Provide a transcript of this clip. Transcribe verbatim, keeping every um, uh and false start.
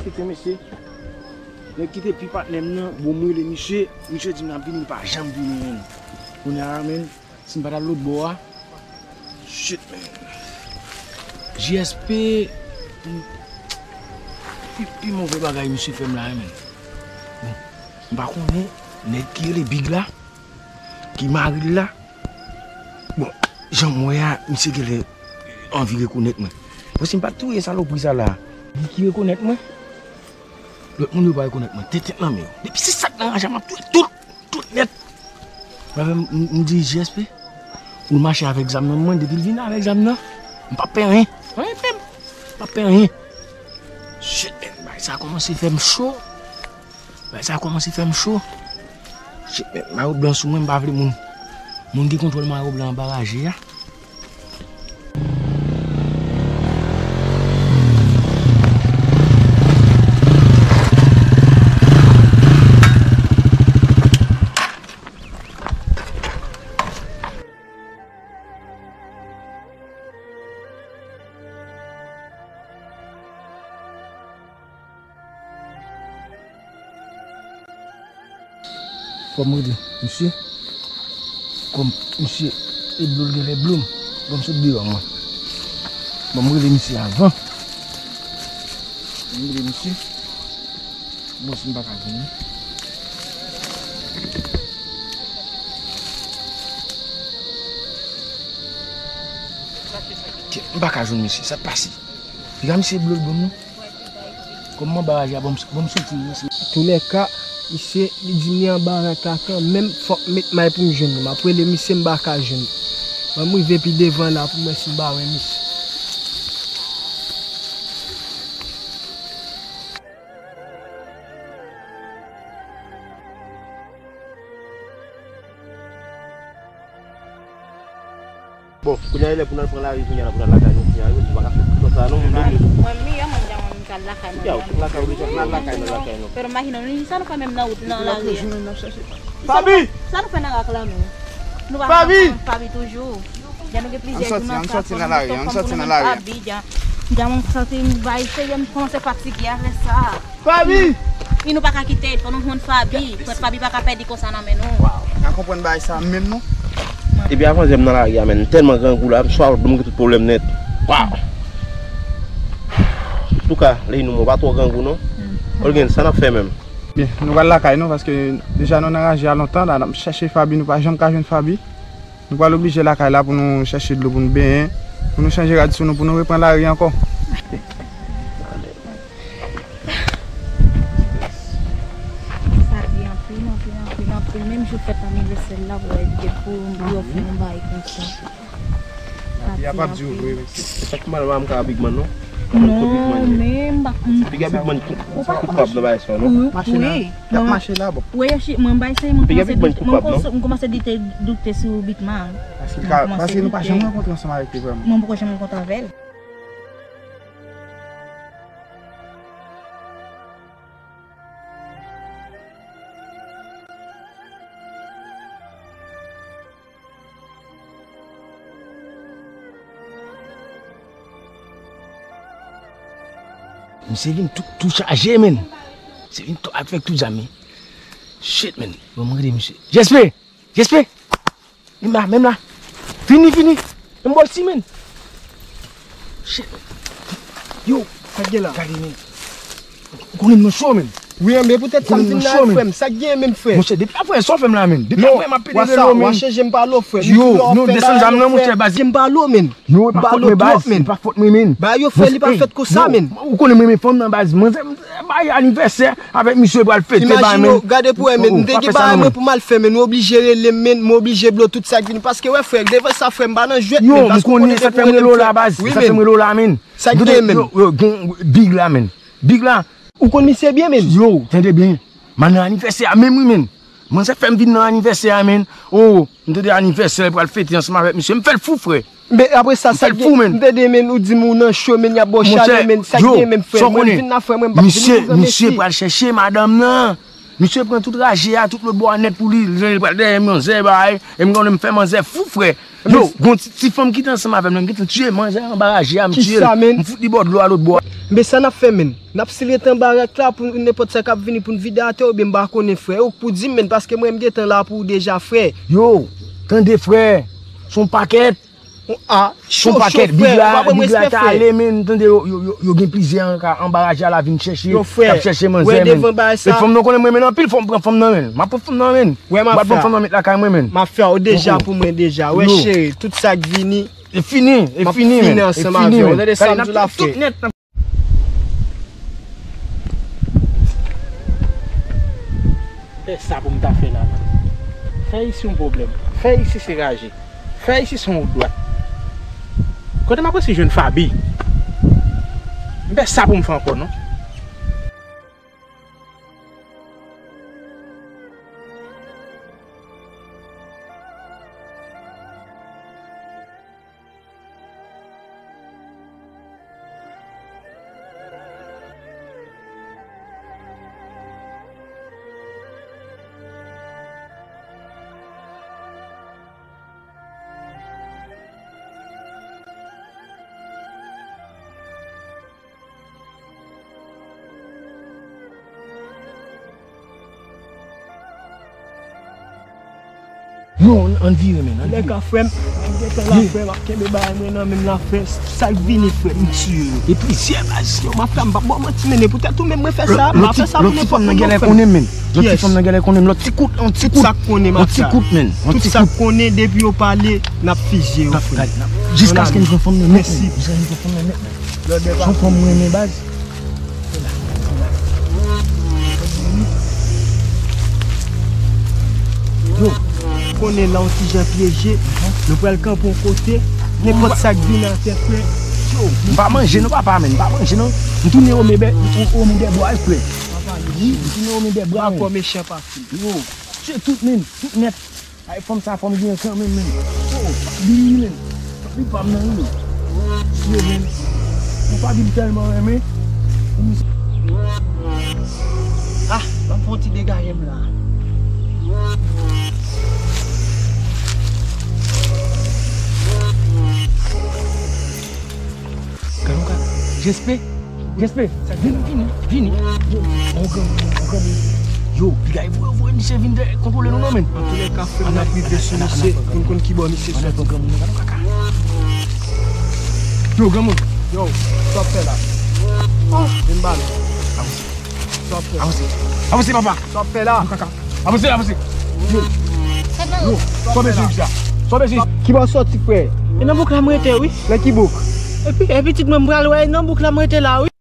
Kite mesye. Nèg ki te pi patnè m nan, bon, m rele misye, misye di m l ap vini, li pa janm vini, menn. Kounye a, menn, si m pa t al lòt bò a, shit, menn. J S P, pi, pi move bagay misye fè m la, menn. Bon, m pa konnen nèg ki rele Big la, ki mari l la. Bon, jan m wè a, misye genlè anvi rekonèt mwen. Bon, si m pa t touye salopri sa la, li ki rekonèt mwen. Lòt moun yo pa rekonèt mwen. Tenten nan men yo. Depi se sa k nan raje a, m ap touye tout, tout nèt. Mwen menm, m, m di J S P, pou l mache avèk zam nan mwen, depi l vin avèk zam nan, m p ap pè anyen. Anyen pè m. M p ap pè anyen. Shit, men, bagay sa kòmanse fè m cho. Bagay sa kòmanse fè m cho. Shit, men, mayo blan sou mwen, m pa vle moun. Moun gen kontwòl mayo blan anba raje a. Fò m rele misye. Kòm misye e blo l genlè blo m. Bon, m sot deyò mwen. Bon, m rele misye avan. M rele misye. Bon, si m pa ka jwenn li. Kèt, m pa ka jwenn misye, sa k pase? Piga misye blo l ban m non. Kòm m anba raje a, ban m, ban m soti wi mesye. Toulèka, misye, li di m li anba raje a kanmenm, fòk m met may pou m jwenn li. M ap rele misye, m pa ka jwenn li. Ban m rive pi devan la pou m wè si m pa wè misye. Bon, kounye a e lè pou n al pran lari, kounye a la pou n al lakay nou, kounye a wi, nou pa ka fè konsa non, moun. Mwen menm, mwen menm, mwen ka al lakay mwen. Yaw, lakay ou deja, n al lakay nou, lakay nou. Pero imagine nou, sa nou fè menm nan wout, nan lari a? Fabi! Sa nou fè nan rak la menm? Nou pa Fabi! Fabi toujou. Jan nou gen plizyè jou nan sa, fò nou sòti nan lari a. Fabi, jan, jan mwen santi m bay, se m kòmanse fatige avè sa. Fabi! E nou pa ka kite l, fò nou jwenn Fabi. Frè Fabi pa ka pèdi konsa nan men nou. Waw, n a konprann bagay sa menm non. Depi avan yè m nan lari a, menn, m tèlman grangou la, m swa dlo m gen tout pwoblèm nèt. Waw! Antouka, Leynou, mwen pa twò grangou non. Olgen, sa n ap fè menm? Byen, nou pral lakay nou, paske deja nou nan raje a lontan la, n ap chèche Fabi, nou pa janm ka jwenn Fabi. Nou pral oblije lakay la pou nou chèche dlo pou nou benyen, pou nou chanje rad sou nou, pou nou repran lari ankò. Sa di anpil, anpil, anpil, anpil. Menm jou fèt anivèsè l la, pou wè, pou yo ofri yon bagay konsa. Lavi a p ap di w vre, mesye. Sa k mal, m ka Big Man non. Non, men m pa. Piga Big Man koupab nan bagay sa non. Wi, wi. Y ap mache la, bon. Wi, mwen bay sa, mwen kòmanse doute, mwen kòmanse, mwen kòmanse doute, doute sou Big Man. Paske nou pa janm rankontre ansanm avèk li vrèman. Mwen poko janm rankontre avè l. Misye vin tou, tou chaje, menn. Misye vin tou avèk tout zam li. Shit, menn. Bon, mwen rele misye. J S P! J S P! Li la, menm la. Vini, vini. Yon bòl simen. Shit. Yo, sa k gen la? Gade, men. Ou konnen m nan cho, men. Wi, men poutèt sa m vin la, frè m. Sa k gen menm, frè? Monchè, depi apre sa w fè m la, men. Depi apre m ap pede rele w, men. Wa chanje m pale w, frè. Yo, non, desann zam nan, monchè, baz. M pale w, men. Yo, e pa fòt mwen, baz. E pa fòt mwen, men. Ba yo fè, li pa fèt konsa, men. Ou konnen mwen, men fanm nan, baz. Mwen, bay anivèsè avèk misye pral fete bay men. Imajine w, gade pou wè men, m te gen bagay mwen pou m al fè men, m oblije rele men, m oblije blo tout sa k vini, paske wè frè, devan sa frè, m pa nan jwèt men, paske w konnen depi w rele m frè. Wi men. Sa k gen men. Yo, yo, gen Big la men. Big la. Ou konn misye byen men. Yo, tande byen. M al nan anivèsè a menm wi men. Manzè fè m vin nan anivèsè a men. Oh, m tande anivèsè pral fete ansanm avèk misye. M fè l fou frè. Men apre sa, sa k gen, m tande men ou di m ou nan cho men, y ap ba w chalè men, sa k gen men frè mwen, vin la frè mwen, m p ap vini pou zanmi. Misye pral chèche madanm nan. Misye pran tout raje a, tout lòt bò a nèt pou li. Li pral dèyè manzè, bay. E m konnen m fè manzè fou, frè. Yo, gon ti, ti fanm ki te ansanm avè m nan, m gentan tiye manzè anba raje a, m tiye l. M fout li bò dlo a lòt bò a. Men sa n ap fè, menn? N ap si rete anba rak la pou nenpòt sa k ap vini pou n vide atè, oubyen m pa konnen, frè? Ou k pou di m, menn, paske mwen, m gentan la pou ou deja, frè. Yo, tande, frè. Se yon pakèt. Ah, se yon pakèt, big la, big la ta ale, menn, tande, yo, yo, yo, yo gen plizyè anka anba raje a la vin chèche, k ap chèche manzè, menn. E fanm nan konnen mwen, menn, anpil fwa m pran fanm nan, menn. M ap pran fanm nan, menn. M ap pran fanm nan, met lakay mwen, menn. M ap fè w deja pou mwen deja. Wè, cheri, tout sa k vini, e fini, e fini, menn. E fini ansanm avè w. Tande sa m di w la, frè. Fè sa pou m ta fè la, menn. Fè isi yon pwoblèm. Fè isi se raje. Fè isi se yon wout dwat. Kote m ap resi jwenn Faby? M fè sa pou m fè ankò, non. Non, ann vire, menn, ann vire. Lè ka, frè m, m gentan la, frè m, ap kenbe bagay mwen nan men m la, frè. Sa k vini, frè m, m tiye yo. E plizyè baz. Yo, mafya, m p ap ba w manti, menn, e poutèt ou menm mwen fè sa, m pa fè sa pou nenpòt moun, non, frè m. Lòt ti fanm nan genlè konnen, menn. Lòt ti fanm nan genlè konnen m, lòt ti kout, yon ti kout, menn. Tout sa k konnen, depi yo pale, n ap fizye yo, frè m. Jiskaske m jwenn fanm nan nèt, menn. Jiskaske m jwenn fanm nan nèt, menn. Se yon fanm mwen renmen, baz. Yo, konnen la yon ti jan pyeje, nou pral kanpe yon kote, nenpòt sa k vin atè, frè. Yo, m pa manje non, papa, menn, m pa manje non. M tounen omen dè, omen dè bwa, frè. Wi, m tounen omen dè bwa, menn. Yo, tye tout, menn, tout nèt. Ay, fanm sa, fanm gen kanmenm, menn. Oh, Faby, menn. Faby pa m nan, wi. Mesye, menn. Yon Faby m tèlman renmen. Ah, ban m fè yon ti degaje m la. Gade yon ka. Jespe. Jespe. Vini, vini, vini. Yo, on granmoun, on granmoun. Yo, piga e voye, voye misye vin dèyè kontwole nou non, menn. Antoulèka, frè m, n ap rive sou misye pou n konn kibò misye soti. Yo, granmoun. Yo, sa w ap fè la? Vin ba nou. Avanse. Sa w ap fè? Avanse. Avanse, papa. Sa w ap fè la? Avanse, avanse. Yo. Yo. Sa w bezwen sa? Sa w bezwen? Kibò w soti, frè? E nan bouk la m rete, wi. Nan ki bouk? Epi, e pitit mwen m pral wè, e nan bouk la m rete la, wi.